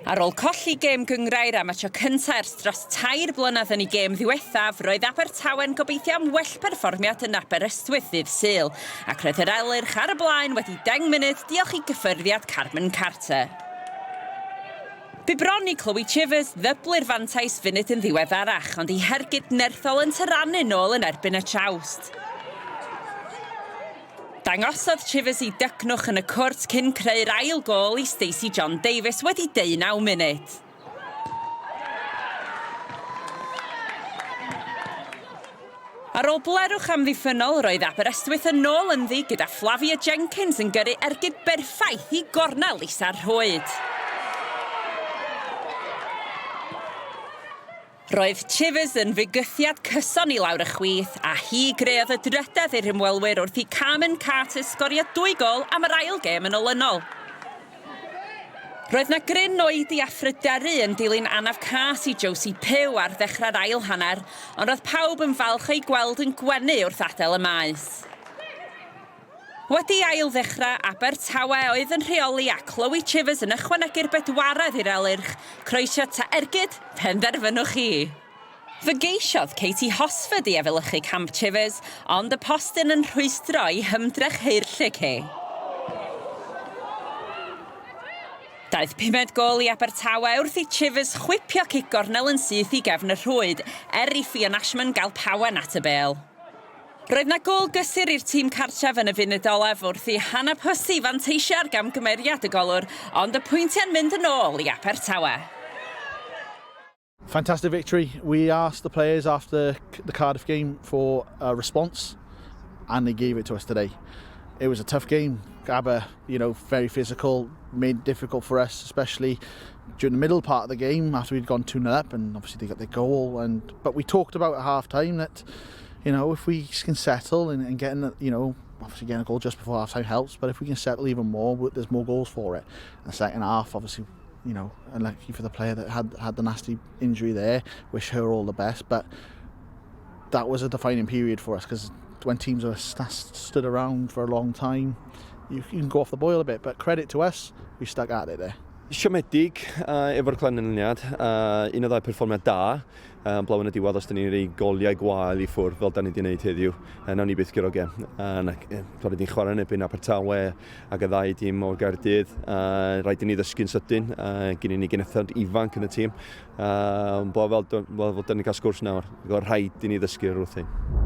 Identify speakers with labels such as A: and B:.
A: Ar ôl colli gêm gynghrair am y tro cyntaf ers dros tair blynedd yn ei gêm ddiwethaf, roedd Abertawe'n gobeithio am well perfformiad yn Aberystwyth ddydd Sul, ac roedd yr Elyrch ar y blaen wedi 10 munud diolch i gyffyrddiad Carmen Carter. Bu bron i Chloe Chivers ddyblu'r fantais funud yn ddiweddarach, ond ei hergyd nerthol yn taranu nôl yn erbyn y trawst. Dangosodd Chivers ei dycnwch yn y cwrt cyn creu'r ail gôl i Stacey John Davies wedi deunaw munud. Ar ôl blerwch amddiffynnol, roedd Aberystwyth yn ôl ynddi gyda Flavia Jenkins yn gyrru ergyd berffaith i gornel isa'r rhwyd. Roedd Chivers yn fygythiad cyson i lawr y chwith, a hi greodd y drydedd i'r ymwelwyr wrth i Carmen Carter sgorio dwy gôl am yr ail gêm yn olynol. Roedd 'na gryn oedi a phryderu yn dilyn anaf cas i Josie Pugh ar ddechrau'r ail hanner, ond roedd pawb yn falch o'i gweld yn gwenu wrth adael y maes. Wedi ail ddechrau, Abertawe oedd yn rheoli a Chloe Chivers yn ychwanegu'r bedwaredd i'r Elyrch, croesio ta ergyd, penderfynwch chi! Fe geisiodd Katie Hosford i efelychu camp Chivers, ond y postyn yn rhwystro ei hymdrech haerllug hi. Daeth pumed gôl i Abertawe wrth i Chivers chwipio cic gornel yn syth i gefn y rhwyd, er i Ffion Ashman gael pawen at y bêl. Roedd 'na gôl gysur i'r tîm cartref yn y funud olaf wrth i Hannah Pussey fanteisio ar gamgymeriad y golwr, ond y pwyntiau'n mynd yn ôl i Abertawe.
B: Fantastic victory. We asked the players after the Cardiff game for a response and they gave it to us today. It was a tough game. Aber, you know, very physical, made it difficult for us, especially during the middle part of the game after we'd gone 2-0 up and obviously they got their goal. And But we talked about at half time that, you know, if we can settle and, and getting, you know, obviously getting a goal just before half time helps, but if we can settle even more, there's more goals for it. And the second half, obviously, you know, unlucky for the player that had had the nasty injury there. Wish her all the best, but that was a defining period for us because when teams are st stood around for a long time, you, you can go off the boil a bit. But credit to us, we stuck at it there.
C: Siomedig uh, efo'r canlyniad, uh, un o ddau perfformiad da, uh, blaw yn y diwedd os da ni'n rhoi goliau gwael i ffwrdd fel da ni wedi gwneud heddiw, uh, nawn ni byth guro gem. Uh, na, uh, ni'n chwarae yn ebyn Abertawe ac y ddau dîm o'r Gaerdydd, uh, rhaid i ni ddysgu'n sydyn, uh, gen i ni genethod ifanc yn y tîm, uh, bo fel, fel, fel da ni'n cael sgwrs nawr, rhaid i ni ddysgu wrth hyn.